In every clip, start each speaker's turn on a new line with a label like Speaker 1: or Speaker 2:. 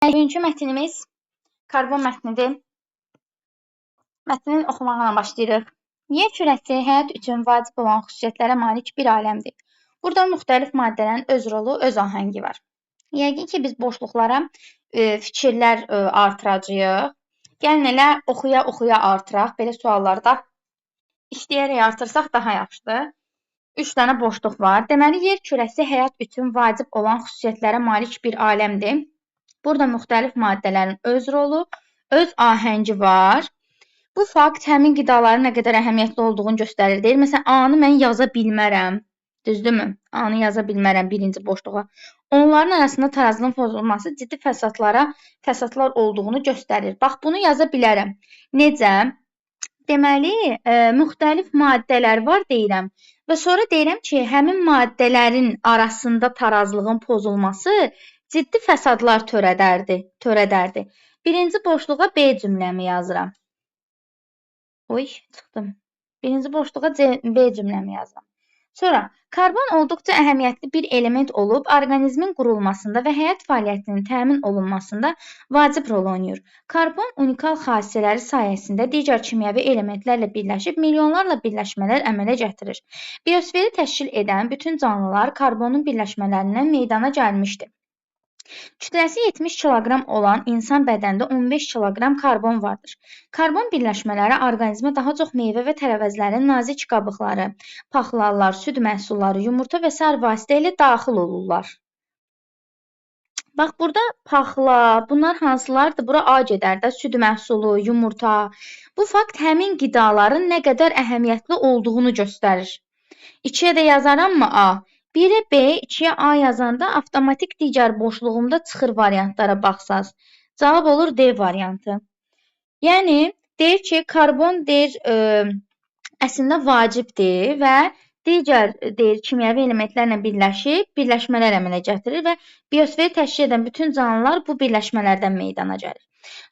Speaker 1: Bugünkü mətnimiz karbon mətnidir. Mətnin oxumağına başlayırıq. Yer kürəsi həyat üçün vacib olan xüsusiyyətlərə malik bir aləmdir. Burada müxtəlif maddələrin öz rolu, öz ahəngi var. Yəqin ki, biz boşluqlara fikirlər artıracağıq. Gəlin elə oxuya-oxuya artıraq. Belə suallarda işləyərək artırsaq daha yaxşıdır. 3 dənə boşluq var. Deməli, yer kürəsi həyat üçün vacib olan xüsusiyyətlərə malik bir aləmdir. Burada müxtəlif maddələrin öz rolu, öz ahəngi var. Bu fakt həmin qidaların nə qədər əhəmiyyətli olduğunu göstərir. Deyir, məsələn, A-nı mən yaza bilmərəm. Düzdürmü? A-nı yaza bilmərəm birinci boşluğa. Onların arasında tarazlığın pozulması ciddi fəsadlar olduğunu göstərir. Bax, bunu yaza bilərəm. Necə? Deməli, müxtəlif maddələr var deyirəm. Və sonra deyirəm ki, həmin maddələrin arasında tarazlığın pozulması ciddi fəsadlar törədərdi. Birinci boşluğa B cümləmi yazıram. Oy, çıxdım. Birinci boşluğa B cümləmi yazıram. Sonra, karbon olduqca əhəmiyyətli bir element olub, orqanizmin qurulmasında və həyat fəaliyyətinin təmin olunmasında vacib rol oynayır. Karbon unikal xassələri sayəsində digər kimyəvi elementlərlə birləşib milyonlarla birləşmələr əmələ gətirir. Biosferi təşkil edən bütün canlılar karbonun birləşmələrindən meydana gəlmişdir. Kütləsi 70 kiloqram olan insan bədənində 15 kiloqram karbon vardır. Karbon birləşmələri orqanizmə daha çox meyvə və tərəvəzlərin nazik qabıqları, paxlallar, süd məhsulları, yumurta və sair vasitə ilə daxil olurlar. Bax, burada paxla, bunlar hansılardır? Bura A gedər də, süd məhsulu, yumurta. Bu fakt həmin qidaların nə qədər əhəmiyyətli olduğunu göstərir. 2-yə də yazaram mı A? 1-ə B, 2-yə A yazanda avtomatik digər boşluğumda çıxır variantlara baxsaz. Cavab olur D variantı. Yəni, deyir ki, karbon deyir, əslində vacibdir və digər deyir, kimyəvi elementlərlə birləşib, birləşmələr əmələ gətirir və biosferi təşkil edən bütün canlılar bu birləşmələrdən meydana gəlir.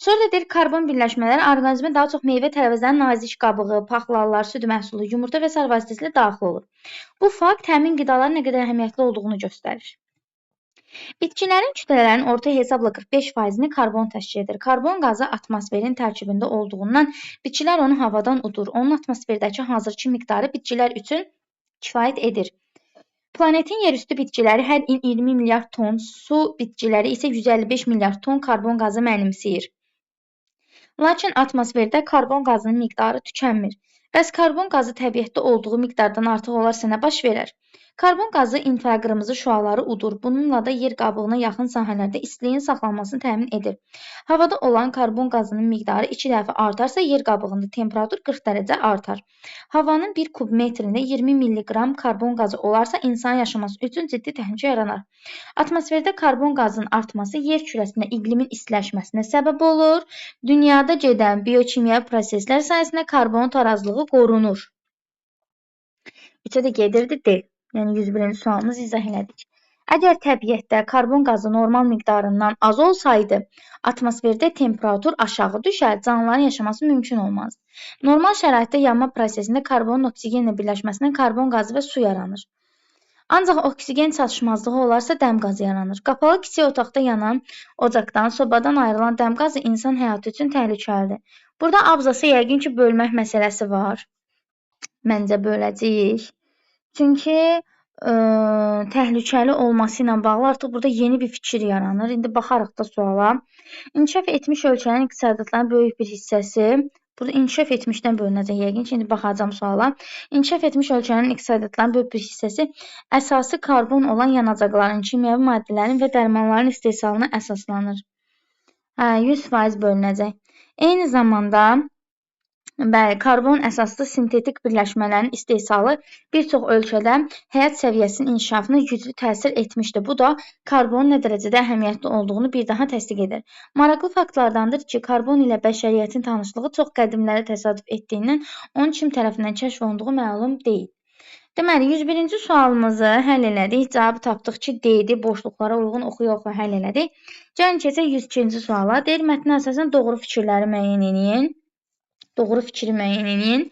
Speaker 1: Sonra da deyir, karbon birləşmələri orqanizmə daha çox meyvə, tərəvəzlərin nazik qabığı, paxlallar, süd məhsulu, yumurta və sair vasitəsilə daxil olur. Bu fakt həmin qidaların nə qədər əhəmiyyətli olduğunu göstərir. Bitkilərin kütlələrinin orta hesabla 45%-ni karbon təşkil edir. Karbon qazı atmosferin tərkibində olduğundan bitkilər onu havadan udur. Onun atmosferdəki hazırki miqdarı bitkilər üçün kifayət edir. Planetin yerüstü bitkiləri hər il 20 milyard ton, su bitkiləri isə 155 milyard ton karbon qazı mənimsəyir. Lakin atmosferdə karbon qazının miqdarı tükənmir. Bəs karbon qazı təbiətdə olduğu miqdardan artıq olarsa nə baş verər? Karbon qazı infraqırmızı şüaları udur. Bununla da yer qabığına yaxın sahələrdə istiliyin saxlanmasını təmin edir. Havada olan karbon qazının miqdarı 2 dəfə artarsa, yer qabığında temperatur 40 dərəcə artar. Havanın 1 kub metrində 20 milliqram karbon qazı olarsa, insan yaşaması üçün ciddi təhlükə yaranar. Atmosferdə karbon qazının artması yer kürəsində iqlimin istiləşməsinə səbəb olur. Dünyada gedən biokimyəvi proseslər sayəsində karbon tarazlığı qorunur. 3-ə də gedirdi D. Yəni 101-ci sualımızı izah elədik. Əgər təbiətdə karbon qazı normal miqdarından az olsaydı, atmosferdə temperatur aşağı düşər, canlıların yaşaması mümkün olmazdı. Normal şəraitdə yanma prosesində karbonun oksigenlə birləşməsindən karbon qazı və su yaranır. Ancaq oksigen çatışmazlığı olarsa dəm qazı yaranır. Qapalı kiçik otaqda yanan ocaqdan, sobadan ayrılan dəm qazı insan həyatı üçün təhlükəlidir. Burada abzası yəqin ki, bölmək məsələsi var. Məncə böləcəyik. Çünki təhlükəli olması ilə bağlı artıq burada yeni bir fikir yaranır. İndi baxarıq da suala. İnkişaf etmiş ölkələrin iqtisadiyyatlarının böyük bir hissəsi, burada inkişaf etmişdən bölünəcək yəqin ki, indi baxacağam suala. İnkişaf etmiş ölkələrin iqtisadiyyatlarının böyük bir hissəsi əsası karbon olan yanacaqların, kimyəvi maddələrin və dərmanların istehsalına əsaslanır. Hə, 100% bölünəcək. Eyni zamanda, bəli, karbon əsaslı sintetik birləşmələrin istehsalı bir çox ölkədə həyat səviyyəsinin inkişafına güclü təsir etmişdir. Bu da karbonun nə dərəcədə əhəmiyyətli olduğunu bir daha təsdiq edir. Maraqlı faktlardandır ki, karbon ilə bəşəriyyətin tanışlığı çox qədimlərə təsadüf etdiyindən onun kim tərəfindən kəşf olunduğu məlum deyil. Deməli, 101-ci sualımızı həll elədik. Cavabı tapdıq ki, D-dir. Boşluqlara uyğun oxuya-oxuya həll elədik. Gəlin keçək 102-ci suala. Deyir, mətnə əsasən doğru fikirləri müəyyən eləyin. Doğru fikri müəyyən eləyin.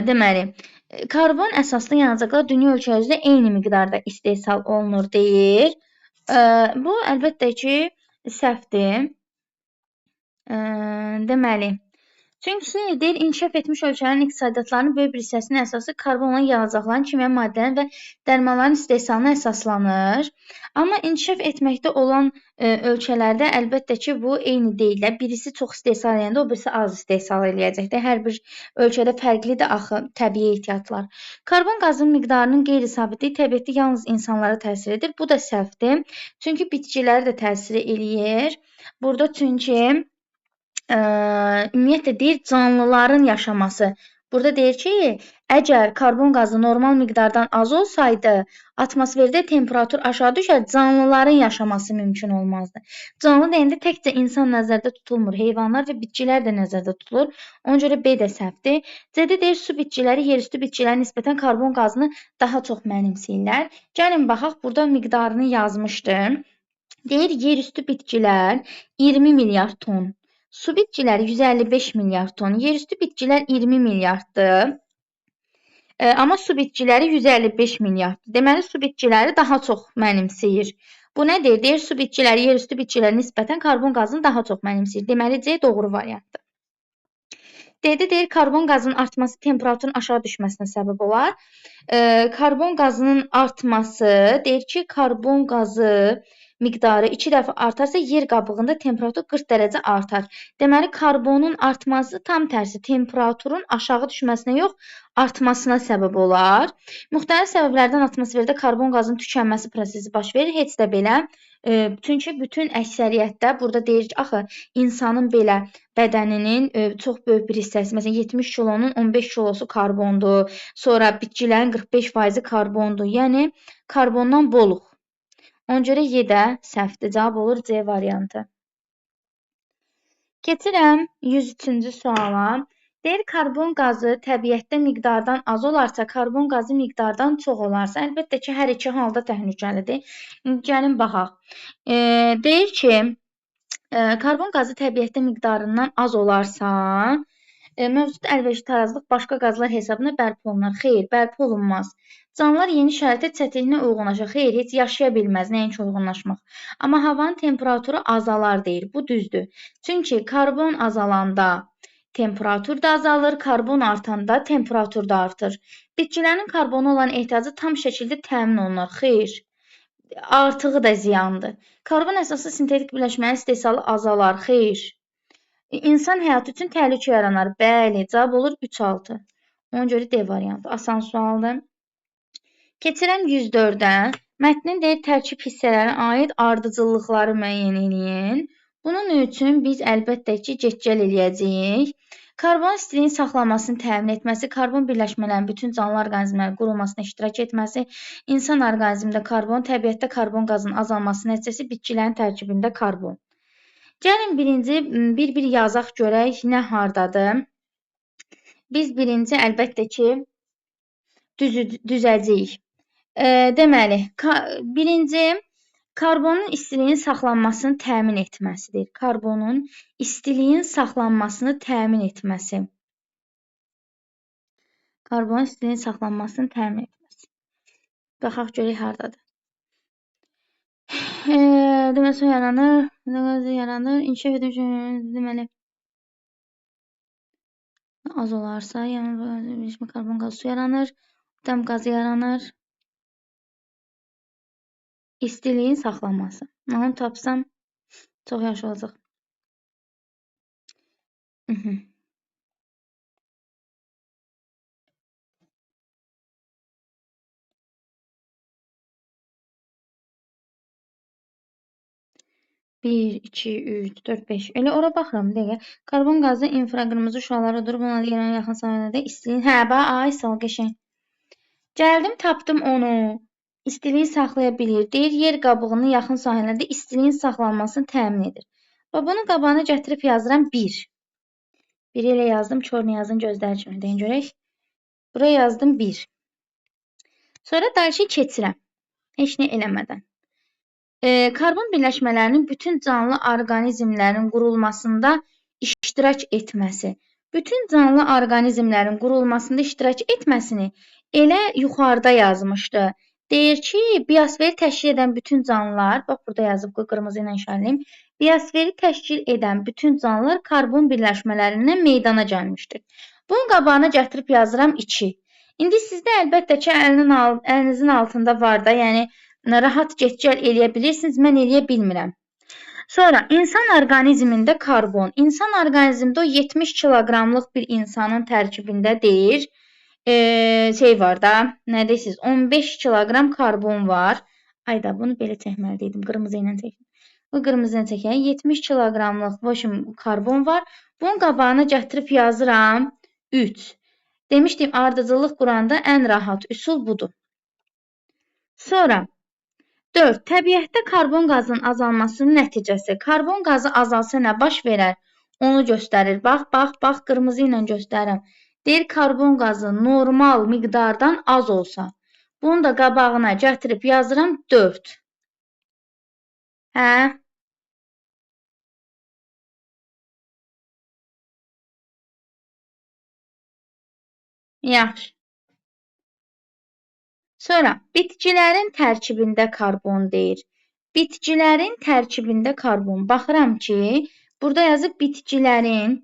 Speaker 1: Deməli, karbon əsaslı yanacaqlar dünya ölkələrində eyni miqdarda istehsal olunur deyir. Bu, əlbəttə ki, Səhvdir. Deməli, çünki deyir, inkişaf etmiş ölkələrin iqtisadiyyatlarının böyük bir hissəsinin əsası karbon olan yanacaqların, kimya maddələrin və dərmanların istehsalına əsaslanır. Amma inkişaf etməkdə olan ölkələrdə əlbəttə ki, bu eyni deyil. Birisi çox istehsal edəndə, o birisi az istehsal eləyəcəkdir. Hər bir ölkədə fərqlidir axı təbii ehtiyatlar. Karbon qazının miqdarının qeyri-sabitliyi təbiətdə yalnız insanlara təsir edir. Bu da səhvdir. Çünki bitkilərə də təsir eləyir. Burada çünki ümumiyyətlə deyir canlıların yaşaması. Burada deyir ki, əgər karbon qazı normal miqdardan az olsaydı, atmosferdə temperatur aşağı düşər, canlıların yaşaması mümkün olmazdı. Canlı deyəndə təkcə insan nəzərdə tutulmur, heyvanlar və bitkilər də nəzərdə tutulur. Ona görə B də səhvdir. C-də deyir, su bitkiləri yerüstü bitkilərə nisbətən karbon qazını daha çox mənimsəyirlər. Gəlin baxaq, burada miqdarını yazmışdım. Deyir, yerüstü bitkilər 20 milyard ton. Su bitkiləri 155 milyard ton, yerüstü bitkilər 20 milyarddır. Amma su bitkiləri 155 milyarddır. Deməli, su bitkiləri daha çox mənimsəyir. Bu nə deyir? Deyir, su bitkiləri yerüstü bitkilərə nisbətən karbon qazını daha çox mənimsəyir. Deməli, C doğru variantdır. D-də deyir, karbon qazının artması temperaturun aşağı düşməsinə səbəb olar. Karbon qazının artması, deyir ki, karbon qazı miqdarı 2 dəfə artarsa, yer qabığında temperatur 40 dərəcə artar. Deməli, karbonun artması tam tərsi temperaturun aşağı düşməsinə yox, artmasına səbəb olar. Müxtəlif səbəblərdən atmosferdə karbon qazının tükənməsi prosesi baş verir. Heç də belə. Çünki bütün əksəriyyətdə burada deyir ki, axı insanın belə bədəninin çox böyük bir hissəsi, məsələn 70 kilonun 15 kilosu karbondur, sonra bitkilərin 45% karbondur. Yəni karbondan boluq. Ona görə Y də səhvdir. Cavab olur C variantı. Keçirəm 103-cü suala. Deyir, karbon qazı təbiətdə miqdardan az olarsa, karbon qazı miqdardan çox olarsa, əlbəttə ki, hər iki halda təhlükəlidir. Gəlin baxaq. Deyir ki, karbon qazı təbiətdə miqdarından az olarsa, mövcud əlverişli tarazlıq başqa qazlar hesabına bərpa olunar. Xeyr, bərpa olunmaz. Canlılar yeni şəraitə çətinliklə uyğunlaşır. Xeyr, heç yaşaya bilməz, nəinki uyğunlaşmaq. Amma havanın temperaturu azalar deyir. Bu düzdür. Çünki karbon azalanda temperatur da azalır, karbon artanda temperatur da artır. Bitkilərin karbona olan ehtiyacı tam şəkildə təmin olunar. Xeyr, artığı da ziyandır. Karbon əsaslı sintetik birləşmənin istehsalı azalar. Xeyr. İnsan həyatı üçün təhlükə yaranar. Bəli, cavab olur 3-6. Ona görə D variantı. Asan sualdır. Keçirəm 104-ə. Mətnin deyir, tərkib hissələrinə aid ardıcıllıqları müəyyən eləyin. Bunun üçün biz əlbəttə ki, get-gəl eləyəcəyik. Karbon istiliyin saxlanmasını təmin etməsi, karbon birləşmələrinin bütün canlı orqanizmlərin qurulmasına iştirak etməsi, insan orqanizmində karbon, təbiətdə karbon qazının azalması nəticəsi bitkilərin tərkibində karbon. Gəlin birinci bir-bir yazaq görək nə hardadır. Biz birinci əlbəttə ki, düzəcəyik. Deməli, birinci karbonun istiliyin saxlanmasını təmin etməsidir. Karbonun istiliyin saxlanmasını təmin etməsi. Karbonun istiliyin saxlanmasını təmin etməsi. Baxaq görək hardadır. Deməli, su yaranır, yaranır, inkişaf etmiş, deməli, az olarsa, yəni, karbon qazı su yaranır, dəm qazı yaranır, istiliyin saxlanması. Onu tapsam, çox yaxşı olacaq. 1, 2, 3, 4, 5. Elə ora baxıram bir dəqiqə. Karbon qazı infraqırmızı şüaları durub, ona yerine yaxın sahələrdə istiliyin. Hə, bax, ay sağ ol, qəşəng. Gəldim, tapdım onu. İstiliyi saxlaya bilir. Deyir, yer qabığının yaxın sahələrdə istiliyin saxlanmasını təmin edir. Bax, bunu qabağına gətirib yazıram 1. 1 elə yazdım, kör Niyazın gözləri kimi. Deyin görək. Buraya yazdım 1. Sonra dalşı keçirəm. Heç nə eləmədən. Karbon birləşmələrinin bütün canlı orqanizmlərin qurulmasında iştirak etməsi. Bütün canlı orqanizmlərin qurulmasında iştirak etməsini elə yuxarıda yazmışdı. Deyir ki, biosferi təşkil edən bütün canlılar, bax burada yazıb, qırmızı ilə işarələyim, biosferi təşkil edən bütün canlılar karbon birləşmələrindən meydana gəlmişdir. Bunun qabağına gətirib yazıram 2. İndi sizdə əlbəttə ki, əlinizin altında var da, yəni rahat get-gəl eləyə bilirsiniz, mən eləyə bilmirəm. Sonra insan orqanizmində karbon. İnsan orqanizmində o 70 kiloqramlıq bir insanın tərkibində deyir, şey var da, nə deyirsiniz, 15 kiloqram karbon var. Ayda, bunu belə çəkməli idim, qırmızı ilə çəkim. Bu qırmızı ilə çəkək, 70 kiloqramlıq karbon var. Bunun qabağına gətirib yazıram 3. Demişdim, ardıcıllıq quranda ən rahat üsul budur. Sonra 4. Təbiətdə karbon qazının azalmasının nəticəsi. Karbon qazı azalsa nə baş verər? Onu göstərir. Bax, bax, bax, qırmızı ilə göstərirəm. Deyir, karbon qazı normal miqdardan az olsa. Bunu da qabağına gətirib yazıram 4. Hə? Yaxşı. Sonra bitkilərin tərkibində karbon deyir. Bitkilərin tərkibində karbon. Baxıram ki, burada yazıb bitkilərin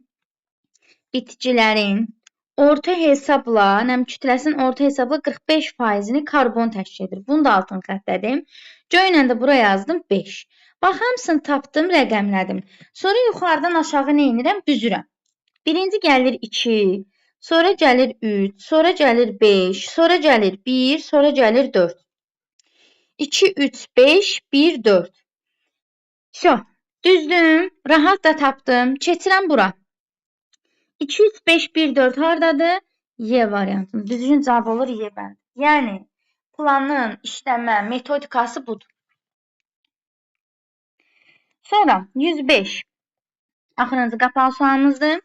Speaker 1: orta hesabla, nəm kütləsinin orta hesabla 45%-ni karbon təşkil edir. Bunu da altını xəttlədim. Göylə də bura yazdım 5. Bax, hamısını tapdım, rəqəmlədim. Sonra yuxarıdan aşağı nə edirəm? Düzürəm. Birinci gəlir 2, sonra gəlir 3, sonra gəlir 5, sonra gəlir 1, sonra gəlir 4. 2, 3, 5, 1, 4. Vso, düzdüm, rahat da tapdım. Keçirəm bura. 2, 3, 5, 1, 4 hardadır? Y variantında. Düzgün cavab olur Y bəndi. Yəni, planın işləmə metodikası budur. Sonra 105. Axırıncı qapalı sualımızdır.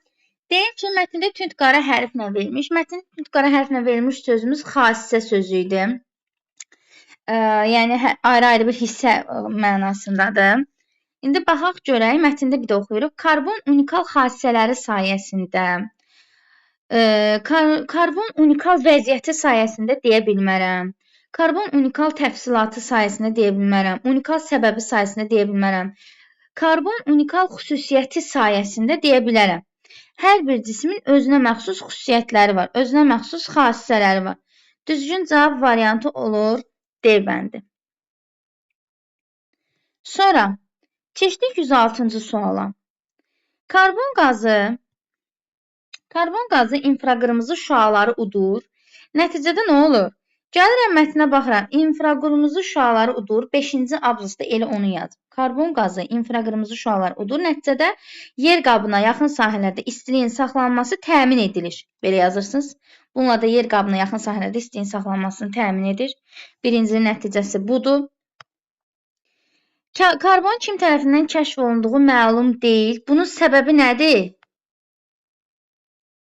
Speaker 1: Deyir ki, mətndə tünd qara hərflə verilmiş. Mətndə tünd qara hərflə verilmiş sözümüz xasisə sözü idi. Yəni, ayrı-ayrı bir hissə mənasındadır. İndi baxaq görək, mətndə bir də oxuyuruq. Karbon unikal xasisələri sayəsində, karbon unikal vəziyyəti sayəsində deyə bilmərəm. Karbon unikal təfsilatı sayəsində deyə bilmərəm. Unikal səbəbi sayəsində deyə bilmərəm. Karbon unikal xüsusiyyəti sayəsində deyə bilərəm. Hər bir cismin özünə məxsus xüsusiyyətləri var, özünə məxsus xasisələri var. Düzgün cavab variantı olur D bəndi. Sonra keçdik 106-cı suala. Karbon qazı infraqırmızı şüaları udur. Nəticədə nə olur? Gəlirəm mətnə baxıram. İnfraqırmızı şüaları udur. 5-ci abzasda elə onu yazıb. Karbon qazı infraqırmızı şüaları udur. Nəticədə yer qabına yaxın sahələrdə istiliyin saxlanması təmin edilir. Belə yazırsınız. Bununla da yer qabına yaxın sahələrdə istiliyin saxlanmasını təmin edir. Birincinin nəticəsi budur. Karbon kim tərəfindən kəşf olunduğu məlum deyil. Bunun səbəbi nədir?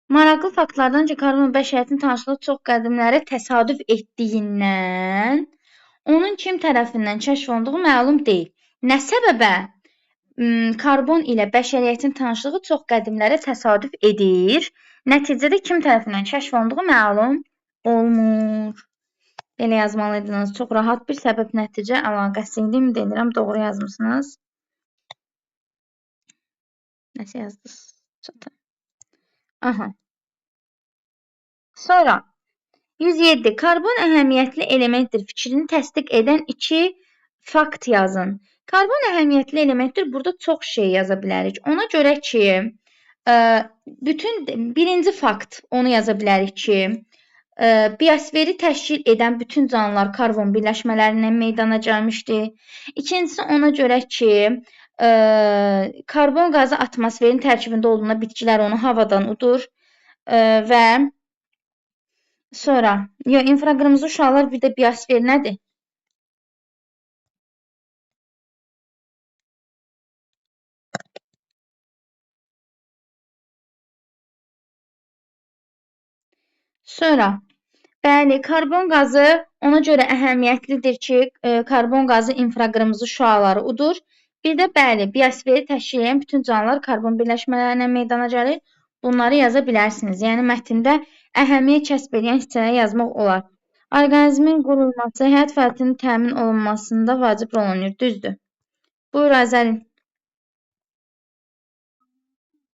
Speaker 1: Maraqlı faktlardan ki, karbon bəşəriyyətin tanışlığı çox qədimlərə təsadüf etdiyindən onun kim tərəfindən kəşf olunduğu məlum deyil. Nə səbəbə karbon ilə bəşəriyyətin tanışlığı çox qədimlərə təsadüf edir? Nəticədə kim tərəfindən kəşf olunduğu məlum olmur. Belə yazmalıydınız. Çox rahat bir səbəb-nəticə əlaqəsi idi. Ümid edirəm, doğru yazmısınız. Nəsə yazdınız? Çatı. Aha. Sonra 107. Karbon əhəmiyyətli elementdir fikrini təsdiq edən 2 fakt yazın. Karbon əhəmiyyətli elementdir. Burada çox şey yaza bilərik. Ona görə ki, bütün birinci fakt onu yaza bilərik ki, biosferi təşkil edən bütün canlılar karbon birləşmələrindən meydana gəlmişdi. İkincisi ona görə ki, karbon qazı atmosferin tərkibində olduğuna bitkilər onu havadan udur və sonra infraqırmızı şüalar bir də biosfer nədir? Sonra, bəli, karbon qazı ona görə əhəmiyyətlidir ki, karbon qazı infraqırmızı şüaları udur. Bir də bəli, biosferi təşkil edən bütün canlılar karbon birləşmələrindən meydana gəlir. Bunları yaza bilərsiniz. Yəni, mətndə əhəmiyyət kəsb edən hissələri yazmaq olar. Orqanizmin qurulması, həyat fəaliyyətinin təmin olunmasında vacib rol oynayır. Düzdür. Buyur Azərin.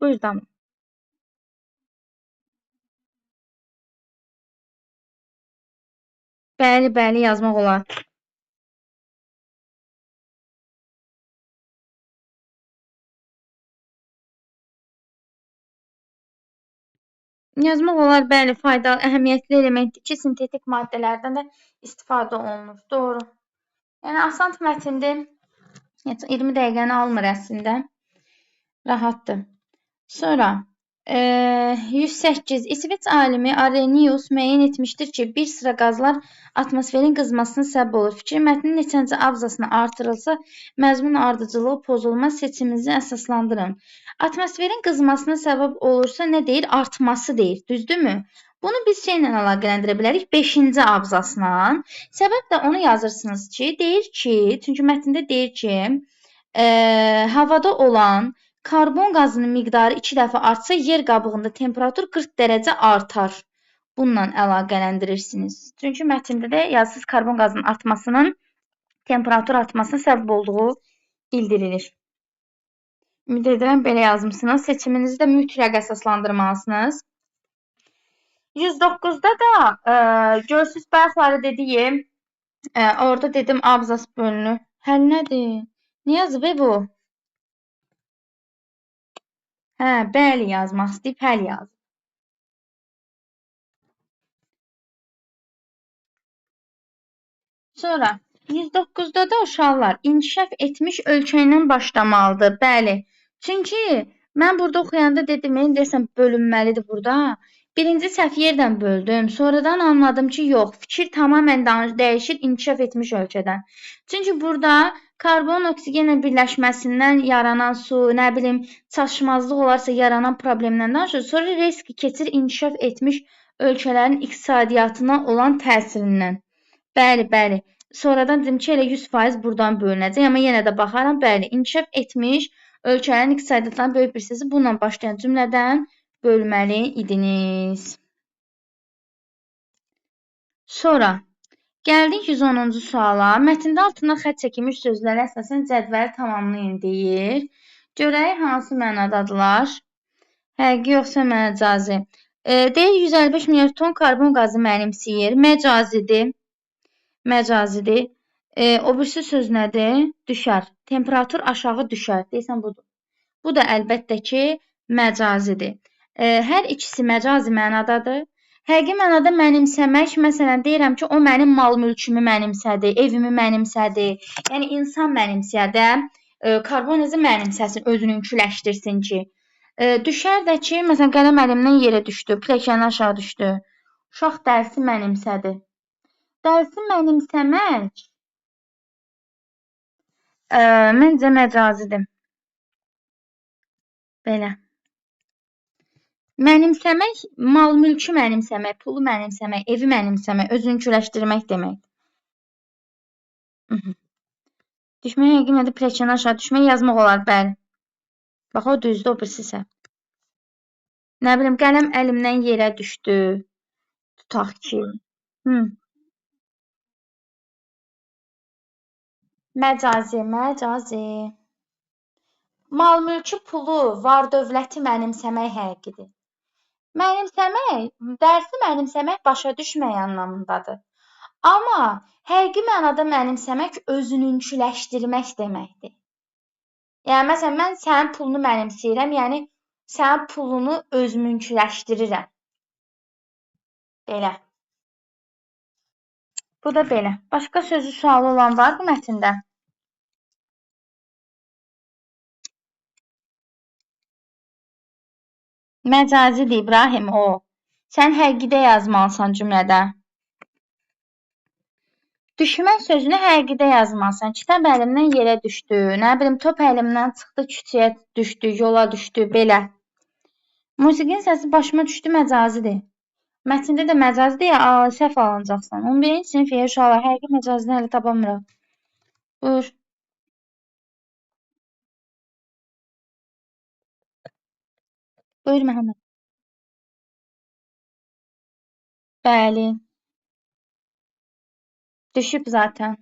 Speaker 1: Buyur Damla. Bəli, bəli, yazmaq olar. Yazmaq olar, bəli, faydalı, əhəmiyyətli elementdir ki, sintetik maddələrdən də istifadə olunur. Doğru. Yəni, asan mətndir. 20 dəqiqəni almır əslində. Rahatdır. Sonra, 108. İsveç alimi Arrhenius müəyyən etmişdir ki, bir sıra qazlar atmosferin qızmasına səbəb olur. Fikri mətnin neçənci abzasına artırılsa, məzmun ardıcıllığı pozulmaz. Seçiminizi əsaslandırın. Atmosferin qızmasına səbəb olursa, nə deyir? Artması deyir. Düzdürmü? Bunu biz şeylə əlaqələndirə bilərik. 5-ci abzasla. Səbəb də onu yazırsınız ki, deyir ki, çünki mətndə deyir ki, havada olan karbon qazının miqdarı 2 dəfə artsa, yer qabığında temperatur 40 dərəcə artar. Bununla əlaqələndirirsiniz. Çünki mətndə də yazısız karbon qazının artmasının temperatur artmasına səbəb olduğu bildirilir. Ümid edirəm, belə yazmışsınız. Seçiminizi də mütləq əsaslandırmalısınız. 109-da da görürsünüz, bayaqları dediyim, orada dedim abzas bölünü. Həll nədir? Nə yazıb bu? Hə, bəli yazmaq istəyib, həll yazıb. Sonra 109-da da uşaqlar inkişaf etmiş ölkə ilə başlamalıdır. Bəli. Çünki mən burada oxuyanda dedim, deyəsən bölünməlidir burada. Birinci səhv yerdən böldüm. Sonradan anladım ki, yox, fikir tamamilə dəyişir inkişaf etmiş ölkədən. Çünki burada karbon oksigenlə birləşməsindən yaranan su, nə bilim, çatışmazlıq olarsa yaranan problemdən danışır. Sonra risk keçir inkişaf etmiş ölkələrin iqtisadiyyatına olan təsirindən. Bəli, bəli. Sonradan dedim ki, elə 100% buradan bölünəcək. Amma yenə də baxaram, bəli, inkişaf etmiş ölkələrin iqtisadiyyatlarının böyük bir hissəsi bununla başlayan cümlədən bölməli idiniz. Sonra gəldik 110-cu suala. Mətndə altına xətt çəkilmiş sözlərə əsasən cədvəli tamamlayın deyir. Görək hansı mənadadılar. Həqiqi yoxsa məcazi. Deyir 155 milyard ton karbon qazı mənimsəyir. Məcazidir. Məcazidir. O birisi söz nədir? Düşər. Temperatur aşağı düşər. Deyirsən budur. Bu da əlbəttə ki, məcazidir. Hər ikisi məcazi mənadadır. Həqiqi mənada mənimsəmək, məsələn, deyirəm ki, o mənim mal-mülkümü mənimsədi, evimi mənimsədi. Yəni, insan mənimsəyə də, karbon necə mənimsəsin, özününküləşdirsin ki. Düşər də ki, məsələn, qələm əlimdən yerə düşdü, pilləkənin aşağı düşdü. Uşaq dərsi mənimsədi. Dərsi mənimsəmək, məncə məcazidir. Belə. Mənimsəmək, mal-mülkü mənimsəmək, pulu mənimsəmək, evi mənimsəmək, özünküləşdirmək deməkdir. Düşmək həqiqi nədir? Pilləkənin aşağı düşmək yazmaq olar, bəli. Bax, o düzdür, o birisi səhv. Nə bilim, qələm əlimdən yerə düşdü. Tutaq ki. Məcazi, məcazi. Mal-mülkü, pulu, var-dövləti mənimsəmək həqiqidir. Mənimsəmək, dərsi mənimsəmək başa düşmək anlamındadır. Amma həqiqi mənada mənimsəmək özününküləşdirmək deməkdir. Yəni, məsələn, mən sənin pulunu mənimsəyirəm, yəni sənin pulunu özümünküləşdirirəm. Belə. Bu da belə. Başqa sözü sualı olan var bu mətndə? Məcazidir İbrahim o. Sən həqiqidə yazmalısan cümlədə. Düşmək sözünü həqiqidə yazmalısan. Kitab əlimdən yerə düşdü, nə bilim, top əlimdən çıxdı, küçəyə düşdü, yola düşdü, belə. Musiqinin səsi başıma düşdü, məcazidir. Mətndə də məcazidir ya, səhv alınacaqsan. 11-ci sinif uşaqlar, həqiqi məcazini hələ tapamırıq. Buyur. Buyur Məhəmməd. Bəli. Düşüb zaten.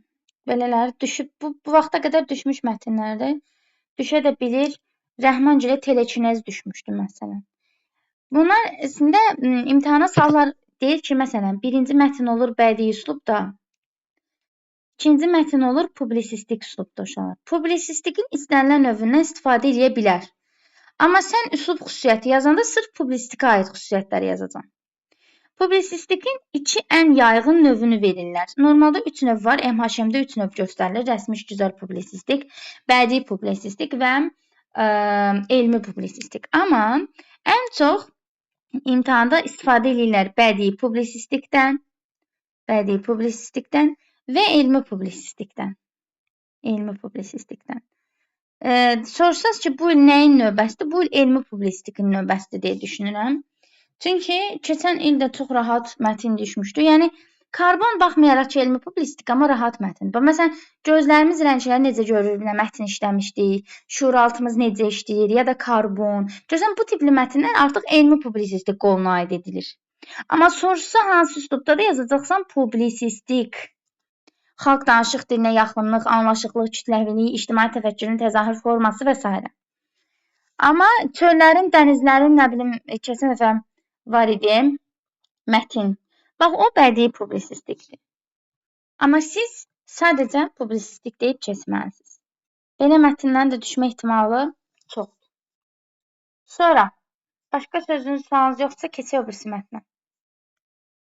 Speaker 1: Belələri düşüb. Bu vaxta qədər düşmüş mətnlərdir. Düşə də bilir. Rəhmangilə telekinez düşmüşdü məsələn. Bunlar əslində imtahana salırlar. Deyir ki, məsələn, birinci mətn olur bədii üslubda, ikinci mətn olur publisistik üslubda uşaqlar. Publisistikin istənilən növündən istifadə eləyə bilər. Amma sən üslub xüsusiyyəti yazanda sırf publisistikə aid xüsusiyyətləri yazacaqsan. Publisistikin iki ən yayğın növünü verirlər. Normalda 3 növ var. MHM-də 3 növ göstərilir. Rəsmi işgüzar publisistik, bədii publisistik və elmi publisistik. Amma ən çox imtahanda istifadə eləyirlər bədii publisistikdən, və elmi publisistikdən. Elmi publisistikdən. Soruşsanız ki, bu il nəyin növbəsidir? Bu il elmi publisistikin növbəsidir deyə düşünürəm. Çünki keçən il də çox rahat mətin düşmüşdü. Yəni karbon baxmayaraq ki, elmi publisistik, amma rahat mətin. Məsələn, gözlərimiz rəngləri necə görür, nə mətin işləmişdik, şuuraltımız necə işləyir ya da karbon. Görürsən, bu tipli mətnlər artıq elmi publisistik qoluna aid edilir. Amma soruşsa hansı üslubda da yazacaqsan publisistik. Xalq danışıq dilinə yaxınlıq, anlaşıqlıq, kütləvilik, ictimai təfəkkürün təzahür forması və s. Amma çöllərin, dənizlərin, nə bilim, keçən dəfə var idi mətin. Bax, o bədii publisistikdir. Amma siz sadəcə publisistik deyib keçməlisiniz. Belə mətndən də düşmə ehtimalı çoxdur. Sonra, başqa sözünüz, sualınız yoxdursa, keçək o birisi mətnə.